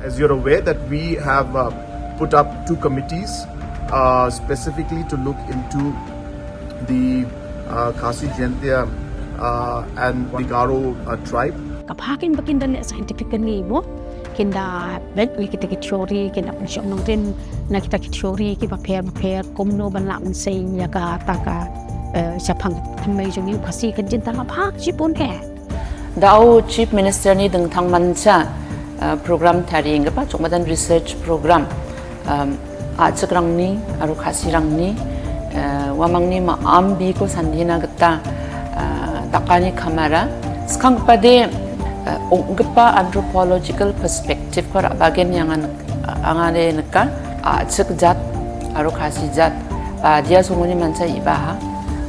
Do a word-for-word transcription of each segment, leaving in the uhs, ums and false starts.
As you're aware that we have uh, put up two committees uh, specifically to look into the uh, Khasi Jaintia uh, and the Garo uh, tribe. Ka pha kin ba kin da ne scientifically mo, kin da bek wi kita ki theory, kin da pynshong nongrim na kita ki theory ki ba pher ba pher, kumno ban lah mynsiem ya ka ta ka, eh, shaphang thymmai jong i u Khasi ka jin ta la pha chi pun he. Da u Chief Minister ni dang thang man cha, eh, program tari nga pa chok madan research program. Um, a chak rang ni, aru Khasi rang ni, eh, wa mang ni ma am bi ko sandi na kata, eh, taka ni kamara. Skang pa de, eh, ong kapa anthropological perspective ko ra bagen yang an, angare neka, a chak jat, aru Khasi jat, pa dia sungu ni man cha iba ha,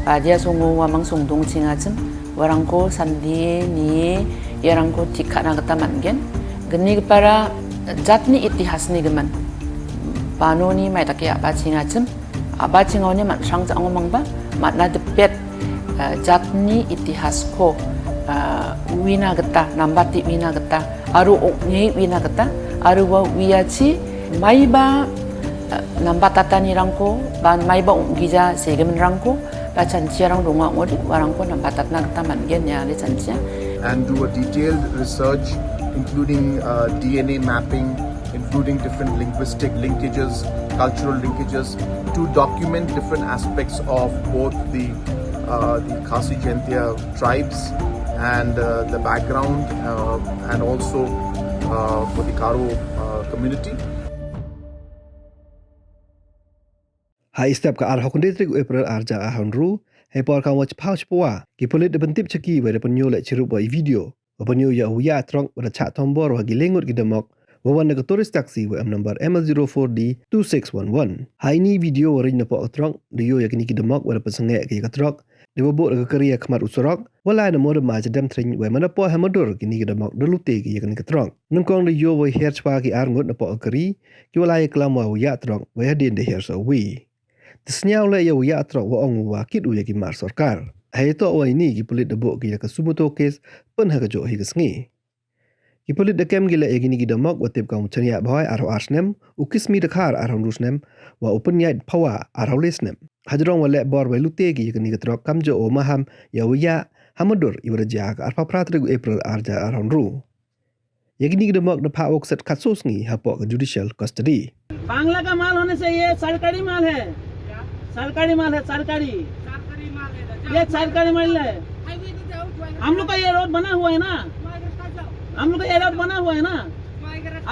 pa dia sungu wa mang sung dung chinga chim. Warang ko sandi ni, yarang ko tikha na kata man gen. Gani ka para jat ni itihas ni geman. Pano ni mai taki apa chinga chim. Apa chinga ni mat sang cha ngomang ba, mat na depet, eh, jat ni itihas ko, eh, wina kata, nambati wina kata, aru ok ni wina kata, aru wa wiya chi, mai ba, eh, nambatata ni rang ko, ban mai ba ok gija se geman rang ko, Ba chanchia rang dunga ngodi, warang ko nambatatna kata man gen ya le chanchia. And do a detailed research, including uh, D N A mapping, including different linguistic linkages, cultural linkages, to document different aspects of both the uh, the Khasi Jaintia tribes and uh, the background uh, and also uh, for the Garo uh, community. Ha i step ka arphaw khyndai tarik u April arhajar arphaw ynru, hei por kam wa chiphaw chiphaw, ki pulit da pyntip cha ki wa da pynyoh leh chirup wa i video wa pynyoh ya u ya truck wa da chah thombor wa ki le ngut ki damok, wa wan da ka tourist taxi wa em number M L zero four D two six one one. Ha ini i video wa ring na poh ka truck, da yoh ya kini ki damok wa da pynsangeh ki ya ka truck, da wa buh da ka kari ya khmat u surok, wa lai na mo da ma cha dem tring wa man da poh ha Madur kini ki damok da lute ki ya kini ka truck. Nyngkong da yoh wa i her chwa ki ar ngut na poh ka kari, ki wa lai ya klam wa u ya truck, wa hadien da her sa u wi. Te sniaw leh ya u ya truck wa ong u wa kit u ya ki mar sorkar. Hei toh wa ini ki pulit da buh ki ya ka suo motu case pyn ha ka joh hi ka sngi. Ki pulit da kem ki leh ya kini ki damok wa tip kam u Chaniah Bhoi arphaw ar snem, u Kismi Dkhar arphaw ynru snem, wa u Pyniaid Phawa arphaw le snem. Hajrong wa leh bor wa lute ki ya kini ka truck kam joh u maham ya u ya ha Madur i wa da jia ka arphaw phra tarik u April arhajar arphaw ynru. Ya kini ki damok da phah wa kset khatsaw sngi hapoh ka judicial custody. Bangla का माल होने से ये सरकारी माल है। सरकारी माल है, सरकारी। ये सरकारी माल है। हम लोग का ये रोड बना हुआ है ना, हम लोग का ये रोड बना हुआ है ना।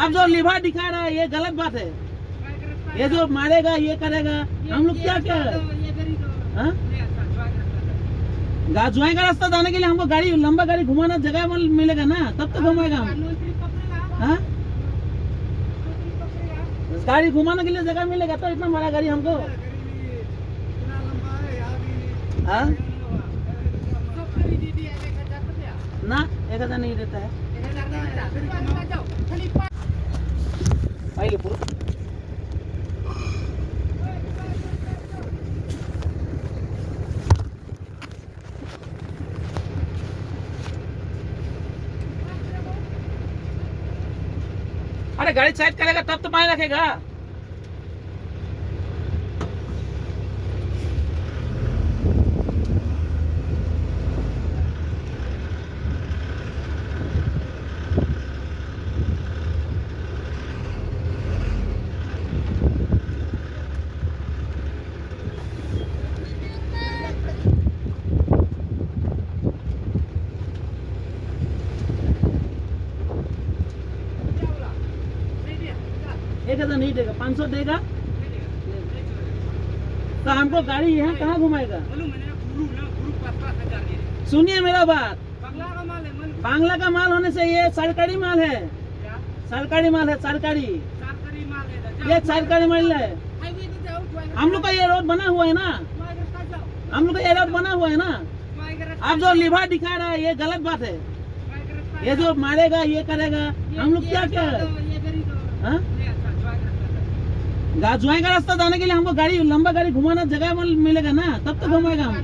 आप जो लिवर दिखा रहा है, ये गलत बात है। ये जो मारेगा, ये करेगा, हम लोग क्या क्या है? हाँ? गा-, ज्वाइं का रास्ता जाने के लिए हमको गाड़ी, लंबा गाड़ी घुमाना जगह मिल-, मिलेगा ना, तब तो घुमाएगा हम। हाँ? गाड़ी घुमाने के लिए जगह मिलेगा तो इतना बड़ा गाड़ी हमको? हाँ? ना, एक हजार नहीं देता है। अरे, गाड़ी साइड करेगा तब तो मायने रखेगा। एक हजार नहीं देगा, पाँच सौ देगा। तो हमको गाड़ी यहाँ कहाँ घुमाएगा? सुनिए मेरा बात, बांग्ला का माल होने से ये सरकारी माल है। सरकारी माल है, सरकारी। ये सरकारी माल है। हम लोग का ये रोड बना हुआ है ना, हम लोग का ये रोड बना हुआ है ना। आप जो लिवर दिखा रहा है, ये गलत बात है। ये जो मारेगा, ये करेगा, हम लोग क्या क्या है? हाँ? गा-, ज्वाइं का रास्ता जाने के लिए हमको गाड़ी, लंबा गाड़ी घुमाना जगह मिल-, मिलेगा ना, तब तो घुमाएगा हम।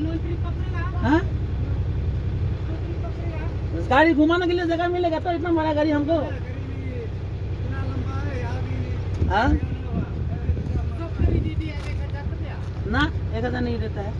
हाँ? गाड़ी घुमाने के लिए जगह मिलेगा तो इतना बड़ा गाड़ी हमको? हाँ? ना, एक हजार नहीं देता है।